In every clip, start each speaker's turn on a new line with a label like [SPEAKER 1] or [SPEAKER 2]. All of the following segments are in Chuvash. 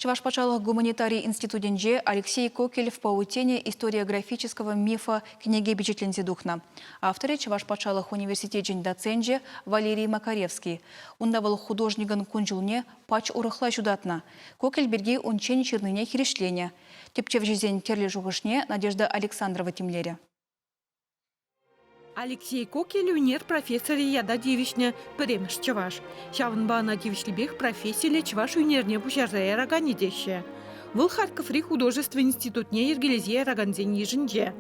[SPEAKER 1] Чӑваш патшалӑх гуманитари институтӗнче Алексей Кокелев Паутине историографического мифа кӗнеке пичетленсе тухнӑ. Авторӗ Чӑваш патшалӑх университечӗн доценчӗ Валерий Макаревский. Унта вӑл художникӑн кун-ҫулне пач урӑхла ҫутатнӑ. Кокель пирки унччен ҫырнине хирӗҫленӗ. Тӗпчевҫӗсен тӗрлӗ шухӑшне Надежда Александрова тимлерӗ.
[SPEAKER 2] Алексей Кокель ӳнер профессорӗ ята тивӗҫнӗ пӗрремӗш чӑваш. Ҫавӑнпа ӑна тивӗҫлипех профессиллӗ чӑваш ӳнерне пуҫарса яраканӗ теҫҫӗ. Вӑл Харьковри художество институтне йӗркелесе яракансен йышӗнче.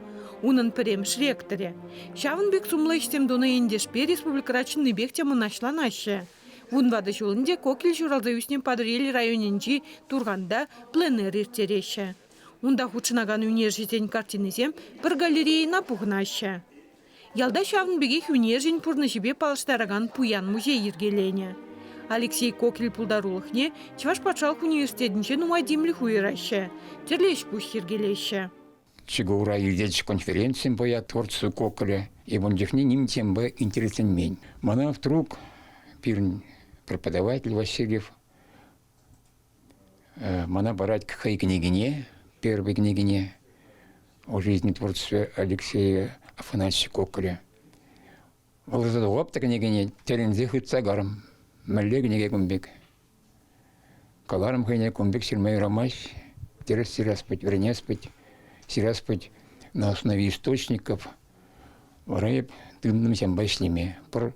[SPEAKER 2] Унӑн пӗрремӗш ректорӗ. Ҫавӑн пек сумлӑ ӗҫсем тунӑ ентешпе республикӑра чӑннипех те мӑнаҫланаҫҫӗ. Вунватӑ ҫул ӗнтӗ Кокель ҫуралса ӳснӗ Патӑрьел районӗнчи Турханта пленэр ирттереҫҫӗ. Унта хутшӑнакан ӳнерҫӗсен картинисем пӗр галерейӑна пухӑнаҫҫӗ. Ялта ҫавӑн пекех ӳнерҫӗн пурнӑҫӗпе паллаштаракан пуян музей йӗркеленӗ. Алексей Кокель пултарулӑхне Чӑваш патшалӑх университетӗнче нумай тимлӗх уйӑраҫҫӗ, тӗрлӗ ӗҫ-пуҫ йӗркелеҫҫӗ.
[SPEAKER 3] Чикура иртет конференцин боя творчество Кокеля. И ун чухне ним темпа интересленмен. Мана вдруг пирӗн преподаватель Васильев Мана парать хӑй кӗнекине, первый кӗнекине о жизни творчестве Алексея Афанасьевича Кокоря. Вӑл тухап та кӗнекене тӗлӗнсе хытса карӑм. Мӗнле кӗнеке кун пек? Каларӑм хӑйне, кун пек ҫырма юрамасть. Тӗрӗс ҫырас пыть, вӗренес пыть, ҫырас пыть на основе источников. Вара эп тытӑнтӑм ҫавӑнпа ӗҫлеме. Пӗр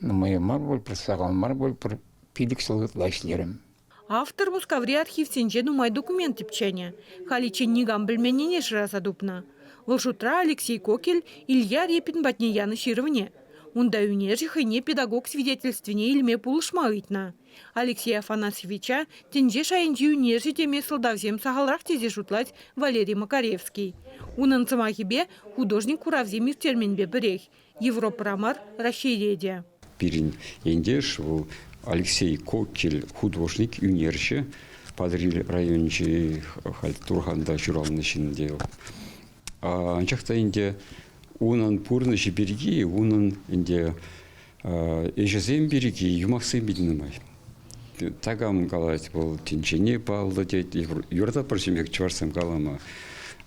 [SPEAKER 3] Нумай мар пуль, пӗр сахал мар пуль, пӗр 5 ҫул ытла ӗҫлерӗм.
[SPEAKER 2] Автор Мускаври архивсенче нумай документ тӗпченӗ. Халиччен никам пӗлменнине шыраса тупнӑ. Вӑл шутра Алексей Кокель Илья Репин патне янӑ ҫырӑвне. Унта ӳнерҫӗ хӑйне педагог свидетельствине илме пулӑшма ыйтнӑ. Алексей Афанасьевича тӗнче шайӗнчи ӳнерҫӗ теме сӑлтавсем сахалрах тесе шутлать Валерий Макаревский. Унӑн сӑмахӗпе, художник куравсем ирттерменпе пӗрех. Европӑра мар, Раҫҫейре те.
[SPEAKER 4] Пирӗн ентеш вӑл Алексей Кокель художник, ӳнерҫӗ. Патӑрьел районӗнчи халь Турханта ҫуралнӑ ҫын те. Анчах та ӗнтӗ унӑн пурнӑҫӗ пирки, унӑн ӗнтӗ ӗҫӗсем пирки юмахсем питӗ нумай. Такам калать, вӑл тӗнчене паллӑ тет, юрататпӑр ҫемьех чӑвашсем калама.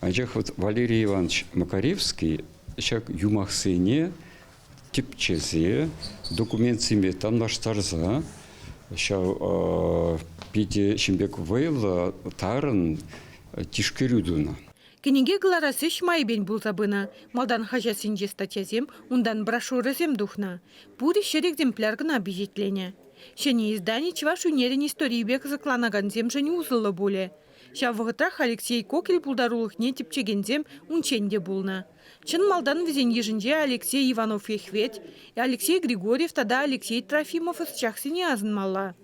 [SPEAKER 4] Анчах вот Валерий Иванович Макаревский ҫак юмахсене тӗпчесе, документсемпе танлаштарса ҫав питӗ ҫын пек вӑйлӑ, тарӑн тишкерӳ тунӑ.
[SPEAKER 2] Кӗнеке кӑларас ӗҫ майӗпен пулса пынӑ. Малтан хаҫатсенче статьясем, унтан брошюрӑсем тухнӑ. Пурӗ ҫӗр экземпляр кӑна пичетленӗ. Ҫӗнӗ издани чӑваш ӳнерӗн историйӗпе кӑсӑкланакансемшӗн усӑллӑ пулӗ. Ҫав вӑхӑтрах Алексей Кокель пултарулӑхне тӗпчекенсем унччен те пулнӑ. Чӑн малтан вӗсен йышӗнче Алексей Иванов-Эхвет, Алексей Григорьев тата Алексей Трофимов ӑсчахсене асӑнмалла.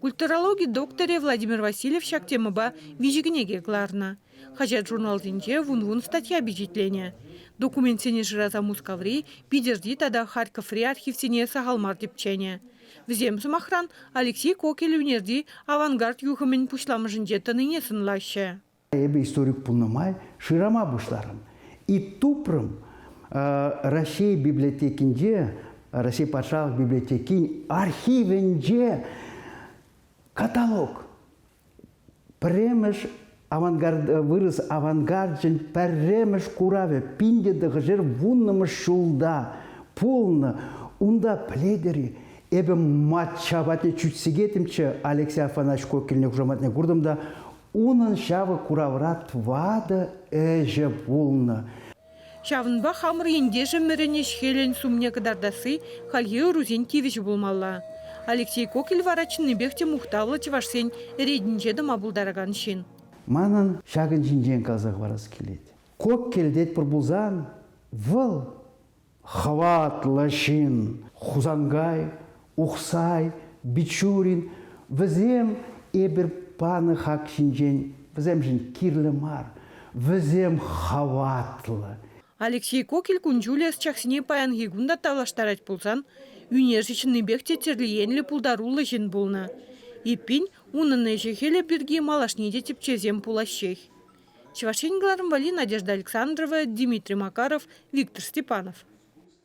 [SPEAKER 2] Культурологи докторӗ Владимир Васильев ҫак темӑпа виҫӗ кӗнеке кӑларнӑ. Хаҫат-журналсенче вун-вун статья пичетленӗ. Документсене шыраса Мускаври, Питӗрти тата Харьковри архивсене сахал мар тӗпченӗ. Вӗсем, сӑмахран, Алексей Кокель ӳнерти авангард юхӑмӗн пуҫламӑшӗнче тӑнине сӑнлаҫҫӗ.
[SPEAKER 5] Эпӗ историк пулнӑ май шырама пуҫларӑм. И тупрӑм Раҫҫей библиотекинче, Раҫҫей патшалӑх библиотекин архивӗнче каталог. Пӗрремӗш авангард, вырӑс авангарчӗн пӗрремӗш куравӗ 1910-мӗш ҫулта пулнӑ. Унта пӗлетӗр-и, эпӗ мачча патне чӳтсе кӗтӗмччӗ Алексей Афанасьевич Кокельне хушаматне куртӑм та унӑн ҫавӑ куравра тӑватӑ ӗҫӗ пулнӑ.
[SPEAKER 2] Ҫавӑнпа хамӑр ентешӗмӗрӗн ӗҫ-хӗлӗн сумне кӑтартасси хальхи ӑрусен тивӗҫӗ пулмалла. Алексей Кокель вара чӑннипех те мухтавлӑ чӑвашсен ретӗнче тӑма пултаракан ҫын.
[SPEAKER 5] Манӑн ҫакӑн ҫинчен каласа хӑварас килет. Кокель тетпӗр пулсан вӑл хӑватлӑ ҫын. Хусанкай, Ухсай, Бичурин вӗсем эпир панӑ хак ҫинчен вӗсемшӗн кирлӗ мар. Вӗсем хӑватлӑ.
[SPEAKER 2] Алексей Кокель кун-ҫулӗ ӑсчахсене паянхи кун та тавлаштарать пулсан, ӳнерҫӗ чӑннипех те тӗрлӗ енлӗ пултаруллӑ ҫын пулнӑ. Эппин, унӑн ӗҫӗ-хӗлӗ пирки малашне те тӗпчевсем пулаҫҫех. Чӑваш Ен кӑларӑм валли Надежда Александрова, Дмитрий Макаров, Виктор Степанов.